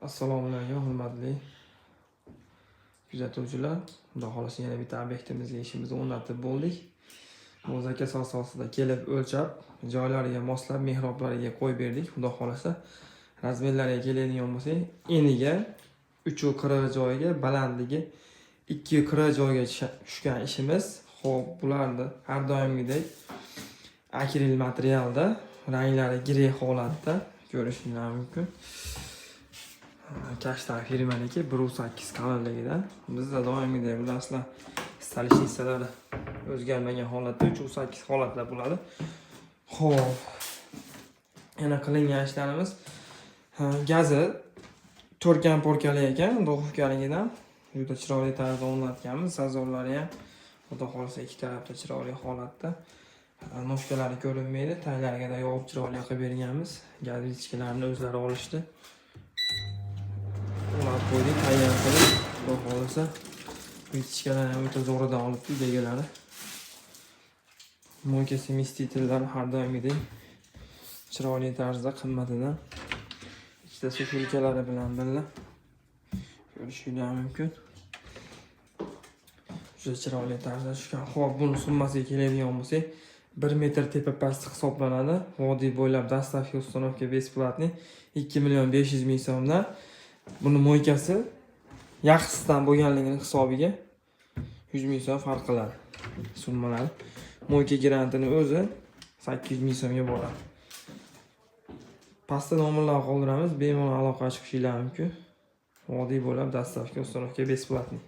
Assalomu alaykum, hurmatli kuzatuvchilar. Xudo xohlasa, yana bitta obyektimizga ishimizni o'rnatib bo'ldik. Bu заказ asosida kelib o'lchab, joylariga moslab, mehroblariga qo'yib berdik. Xudo xohlasa, размер lariga keladigan bo'lsak, eniga 3,40 joyiga, balandligi 2,40 joyga tushgan ishimiz. Xo'p, bularni har doimgidek akril materialda, ranglari grey holatda ko'rishinglar mumkin. Kashtan firmaniki, 1,8 qalinligidan. Bizda doimgidek, bilasizlar, столешница lari o'zgarmagan holatda 3,8 holatda bo'ladi. Xo'p, yana qilingan ishlarimiz, ha, gazi to'rt konforkali ekan, духовка ligidan juda chiroyli tarzda o'rnatganmiz. Зазор lari ham, xudo xohlasa, ikki tarafda chiroyli holatda. Ha, ножка lari ko'rinmaydi, taglariga da yopib chiroyli qilib berganmiz. Gaz вытяжка larini o'zlari olishdi, ulab qo'ydik tayyor qilib. Xudo xohlasa, вытяжка lar ham o'ta zo'ridan olibdi uyda egalari. Мойка смеситель lar har doimgidek chiroyli tarzda, qimmatidan, ikkita сушилка lari bilan birga ko'rishinglar mumkin. Juda chiroyli tarzda tushgan. Xo'p, buni summasiga keladigan bo'lsak, 1 metr tepa pasti hisoblanadi. Vodiy bo'ylab доставка, установка бесплатный, 2 million 500 ming so'mdan. Buni мойка si yaxshisidan bo'lganligini hisobiga 100 ming so'm farq qiladi summalari. Мойка grantini o'zi 800 ming so'mga boradi. Pastda nomerlar qoldiramiz, bemalol aloqaga chiqishinglar mumkin. Vodiy bo'ylab доставка, установка бесплатный.